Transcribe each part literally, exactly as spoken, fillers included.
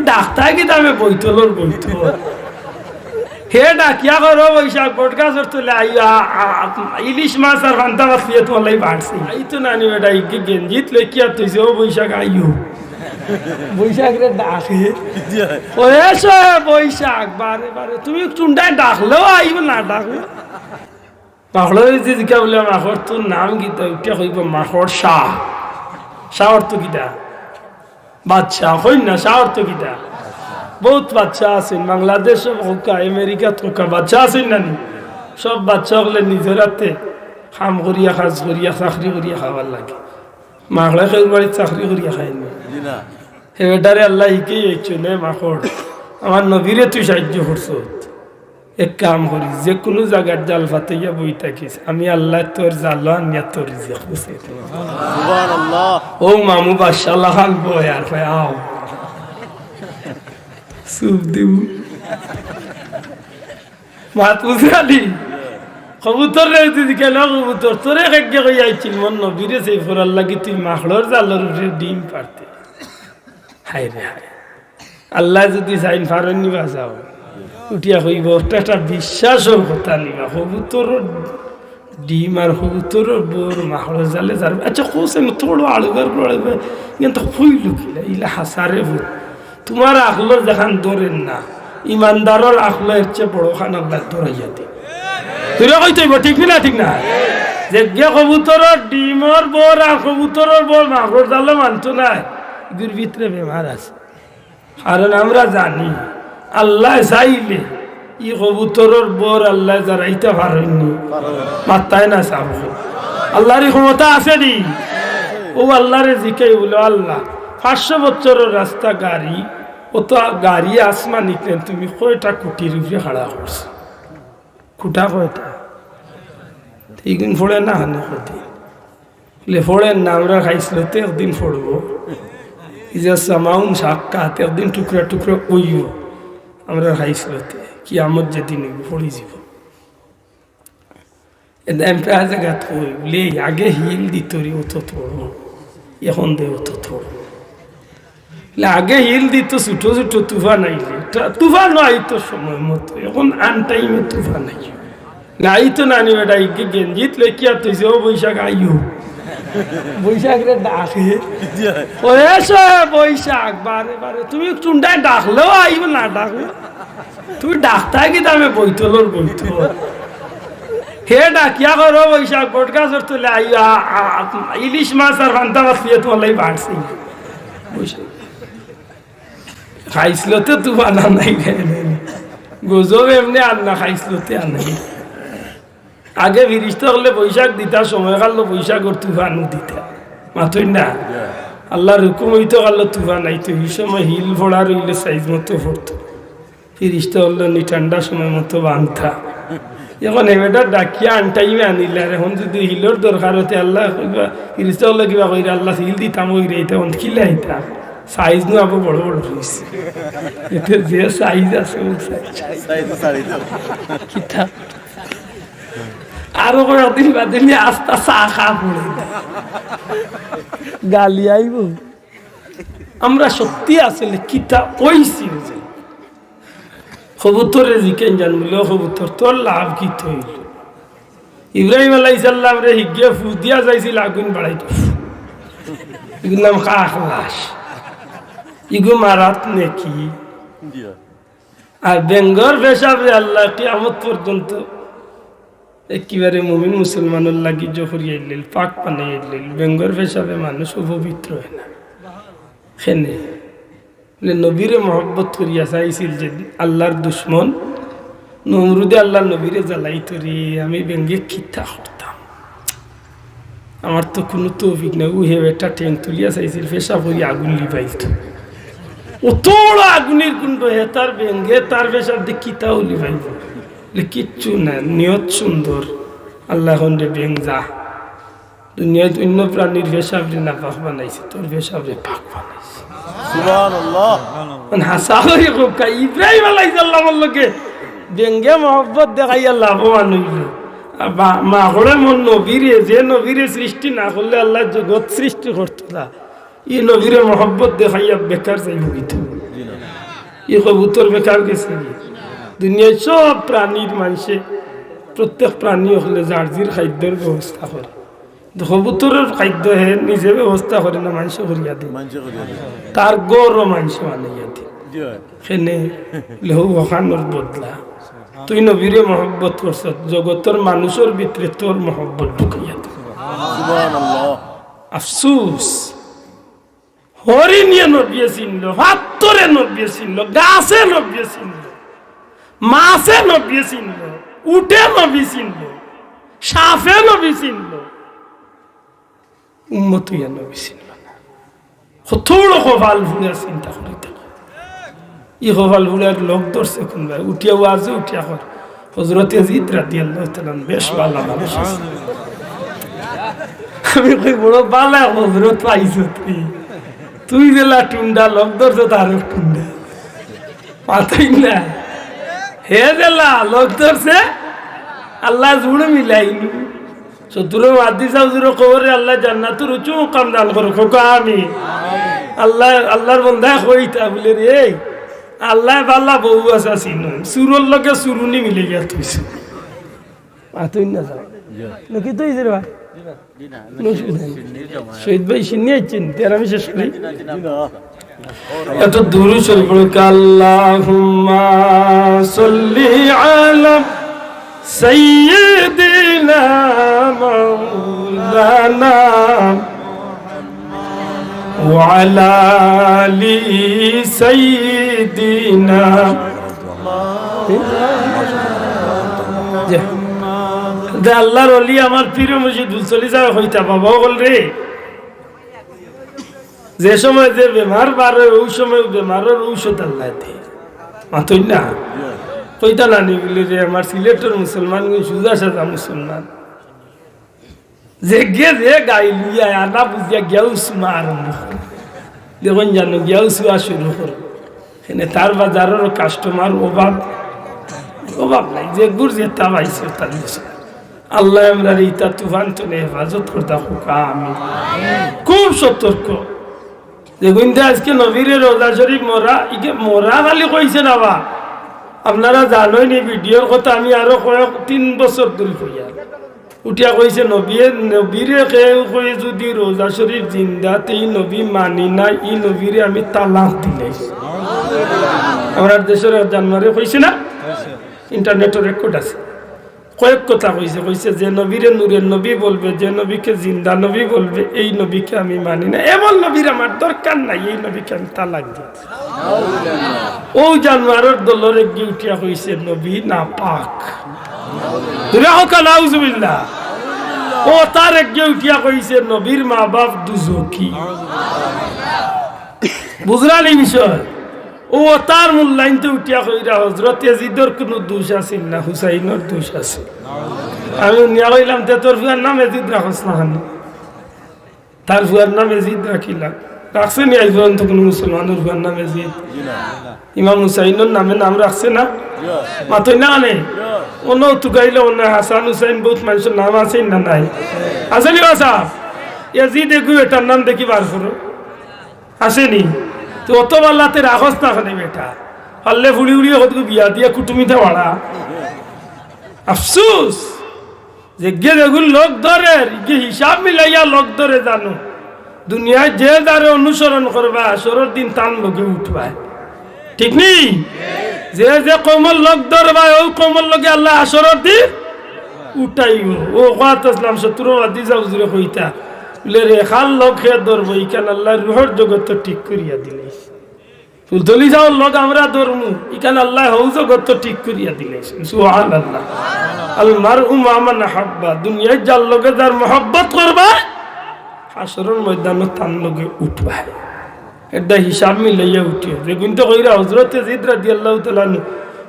ডাকতায় কিতা আমি বৈতলর বৈতল। হে ডাকিয়া কয়, "ও বৈশাখ, বট গাছর তলে আইও, আ, আ, ইলিশ মাছ আর ফান্তা মাছ লইয়া তুমার লাগি বাড়ছি।" আইতো নানি বেটা, ইগে গেঞ্জিত লেখিয়া থইছে, "ও বৈশাখ আইও।" বৈশাখরে ডাকে, "ও এসো হে বৈশাখ।" বারে বারে তুমি চুন্ডায় ডাকলেও আইবো, না ডাকলেও। মাকড়রে যদি জিকা বুলে, "মাকড়, তোর নাম কিতা?" উঠিয়া কইবো, "মাকড় শাহ।" শাহ অর্থ কিতা? বাদশাহ। কইন না, শাহ অর্থ কিতা? বউত বাদশাহ আছইন, বাংলাদেশো কউক্কা, আমেরিকাত কউক্কা, বাদশাহ আছইন না নি? সব বাদশাহ অকলে নিজর আতে কাম করিয়া, কাজ করিয়া, চাকরি করিয়া খাবার লাগে। মাকড়ে কেউর বাড়িত চাকরি করিয়া খায় নি? জি না। হে বেটারে আল্লায় হিকাইয়া দিছইন, "এ মাকড়, আমার নবীরে তুই সাইয্য করছত।" এক কাম করিস, যে কুনু জাগাত জাল পাতাইয়া বই থাকিস, আমি আল্লায় তোর জালো আনিয়া তোর রিজিক পৌঁছাই দিমু। সুবহানাল্লাহ। ও মামু বাদশা লাখান বয় আর কয়, "আও।" চুপ দিমু। মাত বুঝালি? কবুতররে যদি কেনে, "কবুতর, তোরে কেগে কইয়া আইছিল, মোর নবীরে সেভ করার লাগি তুই মাকড়র জালর উপরে ডিম পারতে।" হায় রে হায়। আল্লায় যদি চাইন পারইন নি বাঁচাও। উঠিয়া কইবো, "ওটা একটা বিশ্বাসর কথা নি বা, কবুতরর ডিম আর কবুতরর বউর মাকড়র জালে যার।" আচ্ছা, কওছেন তোড়ো আলুগার করে, কিন্তু কইলো কিলা, ইলা হাসারে ভূত। তুমার আকলর যেখান ধরের না, ইমানদারর আকল এর চেয়ে বড় খান আল্লায় ধরাইয়া দে। তুইরা কইতে অইবো, ঠিক নি না? ঠিক না? যেগে কবুতরর ডিমর বউর আর কবুতরর বউর মাকড়র জালে মানতো নায়, ইগুর ভিতরে বেমার আছে। কারণ আমরা জানি, আল্লায় চাইলে ই কবুতরর বউর আল্লায় জারাইতা পারইন নি। মাত্তায় না চাবো। আল্লার ই ক্ষমতা আছে নি। অউ আল্লারে জিকাই বুলে, "আল্লা, পাঁচশো বছরর রাস্তা গাড়ি, অত গাড়ি আসমানি কেনে তুমি কয়টা খুঁটির উপরে খাড়া করছো?" খুঁটা কয়টা? তে ইগুন পড়ে না, হানে কয়দিন? বুলে, "পড়ের না, আমরার খাইছলতে একদিন পড়বো। ইজা সামাউন শাক্কাত, একদিন টুকরা টুকরা অইবো। আমরার খাইছলতে, কিয়ামত যেদিন অইবো, পড়ি যিবো।" এ দাম প্রায় জাগাত কই, বুলে, "আগে হিল দিত রে, অত থোড়ো, এখন দে অত থোড়ো।" বুলে, "আগে হিল দিত ছোট ছোট তুফান আইলে, তা-, তুফানও আইতো সময় মতো, এখন আনটাইমে তুফান আইও।" না, আইতো নানি বেটা, ইগে গেঞ্জিত লেখিয়া থইছে, "ও বৈশাখ আইও।" বৈশাখরে ডাকে, "ও এসো হে বৈশাখ।" বারে বারে তুমি চুন্ডায় ডাকলেও আইবো, না ডাকলেও। তুমি ডাকতায় কিতা আমি বৈতলর বৈতল। হে ডাকিয়া কয়, "ও বৈশাখ, বট গাছর তলে আইও, আ, আ, ইলিশ মাছ আর ফান্তা মাছ লইয়া তুমার লাগি বাড়ছি।" বৈশাখ। খাইছলতে তুফান আনাই রে। গজব এমনে আর না, খাইছলতে আনাই। আগে ফিরিস্তা অকলে বৈশাখ দিতা, সময় কাটলো বৈশাখর তুফানও দিতা। মাতইন না? আল্লার হুকুম অইতো কাটলো তুফান আইতো, ই সময় হিল পড়া রইলে সাইজ মতো পড়তো। ফিরিস্তা অকলে নি ঠান্ডা সময় মতো বানতা। এখন হে বেটা ডাকিয়া আনটাইমে আনিলে, আর এখন যদি হিলর দরকার অয় তে আল্লায় কইবা, ফিরিস্তা অকলে কিবা কইরা, "আল্লা, হিল দিতাম অইরে, ইতা অন্ত কিলা ইতা? সাইজ নু আবার বড় বড় রইছে।" এতে যে সাইজ আছে, অউ সাইজ। সাইজ ছাড়ি দাও। কিতা? আরো কয়েকদিন বাদে নি আস্তা চা খা পড়ে। গালি আইবো। আমরা সত্যি আসলে কিতা অইছি বুঝি? কবুতররে জিকাইন যান, বুলে, "ও কবুতর, তোর লাভ কিতা অইলো?" ইব্রাহিম আলাইহিস সালামরে হিগে ফু দিয়া যাইছিল আগুন বাড়াইতো। ইগুর নাম আখলাস। ইগু মারাত নেকি। আর বেঙ্গর পেশাবরে আল্লায় কিয়ামত পর্যন্ত একেবারে মুমিন মুসলমানর লাগি জহুরি আইলিল, পাক বানাই আইলিল। বেঙ্গর পেশাবে মানুষ অপবিত্র অয় না। কেনে? বুলে, নবীরে মহব্বত করিয়া চাইছিল যে আল্লার দুশমন নমরুদে আল্লার নবীরে জ্বালাইতো রে, আমি বেঙ্গে কিতা করতাম? আমার তো কুনু তৌফিক নাই। অউ হে বেটা ঠেং তুলিয়া চাইছিল, পেশাব করি আগুন লিবাইতো। অত বড় আগুনর কুণ্ড, হে তার বেঙ্গে তার পেশাব দি কিতাও লিবাইবো। বুলে, "কিচ্ছু না, নিয়ত সুন্দর।" আল্লায় কইন রে, "বেং যা।" দুনিয়াত অইন্য প্রাণীর পেশাবরে নাপাক বানাইছে, তোর পেশাবরে পাক বানাইছে। সুবহানাল্লাহ। মানে হাছা করি কউক্কা, ইব্রাহিম আলাইহিস সালামর লগে বেঙ্গে মহব্বত দেখাইয়া লাভবান অইলো। আর বা-, মাকড়ে মোর নবীরে, যে নবীরে সৃষ্টি না করলে আল্লায় জগৎ সৃষ্টি করতো না, ই নবীরে মহব্বত দেখাইয়া বেকার যাইবো কিতা? ই কবুতর বেকার গেছে নি? দুনিয়ার সব প্রাণীর মানষে, প্রত্যেক প্রাণী অকলে যার যির খাদ্যর ব্যবস্থা করে। কিন্তু কবুতরর খাদ্য হে নিজে ব্যবস্থা করে না, মানষে করিয়া দেয়। মানষে করিয়া দেয়। তার ঘরও মানষে বানাইয়া দেয়। জি অয়। কেনে? বলে, "হউ অখানর বদলা। তুই নবীরে মহব্বত করছত, জগতর মানুষর ভিতরে তোর মহব্বত ঢুকাইয়া দে।" সুবহানাল্লাহ। আফসুস। হরিণে নবীয়ে চিনল, পাত্থরে নবীয়ে চিনল, গাছে নবীয়ে চিনল, মাছে নবীয়ে চিনল, উটে নবী চিনল, সাপে নবী চিনল, উম্মত অইয়া নবী চিনল না। কত বড় কপাল পুড়া, চিন্তা করি দেখো। ই কপাল পুড়ার লগ ধরছে কুনবায়? উঠিয়া ওয়াজে উঠিয়া কর, "হযরত ইয়াজিদ রাদিয়াল্লাহু তাআলা আনহু বেশ ভালা মানুষ আছিল।" আমি কই, "বড় ভালা হযরত পাইছো তুই, তুই যেলা টুন্ডা, লগ ধরছে তারও টুন্ডা।" মাতইন না। হে যেলা লগ ধরছে, আল্লায় জুড় মিলাইল। সত্তর মুহাদ্দিস হুজুরর কবরে আল্লায় জান্নাতর উঁচু মুকাম দান করউক, কউক্কা আমিন। আল্লায়, আল্লার বন্দায় কইতা বলে, "রে, আল্লায় ভালা বউ আছে চিনইন, চুরর লগে চুরুনি মিলাইয়া থইছে।" মাতইন না যাও। নাকি তো এই যে রে ভাই? শহীদ ভাই, শিন্নি আইছেন, তে আর আমি শেষ করি। এত দুরূদ শরীফ পড়ুক, আল্লাহুম্মা সাল্লি আলা সাইয়্যিদিনা মাওলানা ওয়া আলা আলি সাইয়্যিদিনা। জি। যে আল্লার ওলি আমার পীর মুর্শিদ ফুলতলি ছাহেব কইতা, বাবা অকল রে, যে সময় যে বেমার বার অয়, অউ সময় বেমারর ঔষধ আল্লায় দেয়। মাতইন না? কইতা না নি বলে রে, আমার সিলেটর মুসলমানগুইন সুজা সাজা মুসলমান। যেগিয়ে যে গাই লইয়া আনা বুঝিয়া গিয়া উসমা আরম্ভ করে। দেখইন জানো, গিয়া উসুয়া শুরু করে। এনে তার বাজারর কাস্টমার অভাব, অভাব নাই। যেগুর যেতা পাইছে অতা দিছে। আল্লায় আমরারে ইতা তুফান তনে হেফাজত করতা কউক্কা আমিন। খুব সতর্ক। যেগুইন্তে আইজকে নবীরে রওজা শরীফ মরা, ইগে মরা খালি কইছে না বা। আপনারা জানইন নি ভিডিওর কথা, আমি আরো কয়েক তিন বছর ধরি কইয়ার। উঠিয়া কইছে, নবীয়ে, নবীরে কেউ কই যুদি রওজা শরীফ জিন্দা, তে ই নবী মানি না, ই নবীরে আমি তালাক দিলাই। আমরার দেশর এক জানোয়ারে কইছে না? ইন্টারনেটো রেকর্ড আছে। কয়েক কথা কইছে, কইছে, "যে নবীরে নূরের নবী বলবে, যে নবীকে জিন্দা নবী বলবে, এই নবীকে আমি মানি না। এমন নবীর আমার দরকার নাই, এই নবীকে আমি তালাক দিই।" অউ জানোয়ারর দলর একগিয়ে উঠিয়া কইছে, "নবী নাপাক।" জুরে কউক্কা নাউজুবিল্লাহ। অউ তার একগিয়ে উঠিয়া কইছে, "নবীর মা বাপ দুজখি।" বুঝরা নি বিষয়? অউ তার মূল্যায়নতে উঠিয়া কইরা, হজরত ইয়াজিদর কুনু দুষ আছিল না, হুসাইনর দুষ আছিল। আমি হুনিয়া কইলাম, "তে তোর ফুয়ার নাম ইয়াজিদ রাখস না কেনে?" তার ফুয়ার নাম ইয়াজিদ রাখিলা। রাখছে নি আইজ পর্যন্ত কুনু মুসলমানর ফুয়ার নাম ইয়াজিদ? ইমাম হুসাইনর নামে নাম রাখছে না? মাতইন না কেনে? অনো তুকাইলে অনো হাসান হুসাইন বউত মানষর নাম আছে না নাই? আছে নি বা সাব? ইয়াজিদ এগু এটার নাম দেখি বার করো। আছে নি? তে অত ভালা তে রাখস না কেনে বেটা? পারলে ফুড়ি উড়িয়ে কতগু বিয়া দিয়া কুটুমিতা বাড়া। আফসুস, যেগিয়ে যেগুর লগ ধরের, ইগিয়ে হিসাব মিলাইয়া লগ ধরে জানো। দুনিয়াত যে যারে অনুসরণ করবায়, হাশরর দিন তান লগে উঠবায়। ঠিক নি? যে যে কওমর লগ ধরবায়, অউ কওমর লগে আল্লায় হাশরর দিন উঠাইবো। অউ কথাত আছলাম, সত্তর মুহাদ্দিস হুজুরে কইতা। বলে, "রে, কার লগ কে ধরবো, ইখান আল্লায় রুহর জগতো ঠিক করিয়া দিলাইছে।" ফুলতলি ছাবর লগ আমরা ধরমু, ইখান আল্লায় হউ জগতো ঠিক করিয়া দিলাইছে। সুবহানাল্লাহ। আল মারউ মা মান আহাব্বা, দুনিয়াত যার লগে যার মহব্বত করবায়, হাশরর ময়দানো তান লগে উঠবায়। এটা হিসাব মিলাইয়া উঠিও। যেগুইন্তে কইরা হজরত ইয়াজিদ রাদিয়াল্লাহু তাআলা আনহু,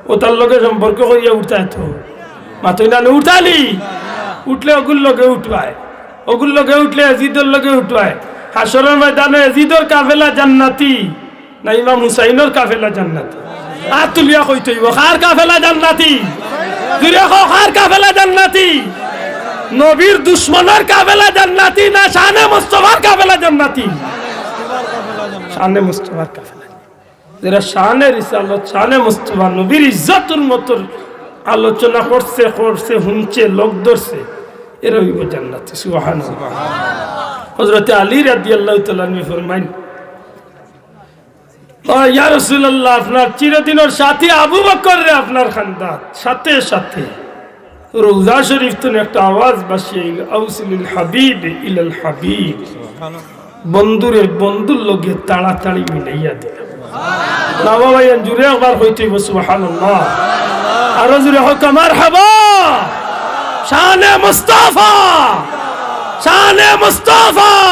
অউ তার লগে সম্পর্ক করিয়া উঠতায় তো। মাতইন না কেনে? উঠতা নি? উঠলে অগুর লগে উঠবায়। অগুর লগে উঠলে ইয়াজিদর লগে উঠবায়। হাশরর ময়দানো ইয়াজিদর কাফেলা জান্নাতি, না ইমাম হুসাইনর কাফেলা জান্নাতি? আত তুলিয়া কইতে অইবো, কার কাফেলা জান্নাতি? জুরে কও, কার কাফেলা জান্নাতি? নবীর দুশমনর কাফেলা জান্নাতি না শানে মুস্তফার কাফেলা জান্নাতি? শানে মুস্তফার কাফেলা। যেরা শানে রিসালত, শানে মুস্তফা, নবীর ইজ্জতর মতর আলোচনা করছে, করছে, হুনছে, লগ ধরছে, এরা অইবো জান্নাতি। সুবহানাল্লাহ। হযরতে আলী রাদিয়াল্লাহু তাআলা আনহু ফরমাইন, "ও ইয়া রাসূলুল্লাহ, আপনার চিরদিনর সাথী আবু বকররে আপনার কান্দাত, সাথে সাথে।" রওজা শরীফ তনে একটা আওয়াজ ভাসিয়া আইল, "আউসিলিল হাবিব ইলাল হাবিব।" বন্ধুরে বন্ধুর লগে তাড়াতাড়ি মিলাইয়া দিল। না বাবা, ইয়ান জুরে একবার কইতে অইবো সুবহানাল্লাহ। আরো জুরে কউক্কা মারহাবা। শানে মুস্তাফা, শানে মুস্তাফা।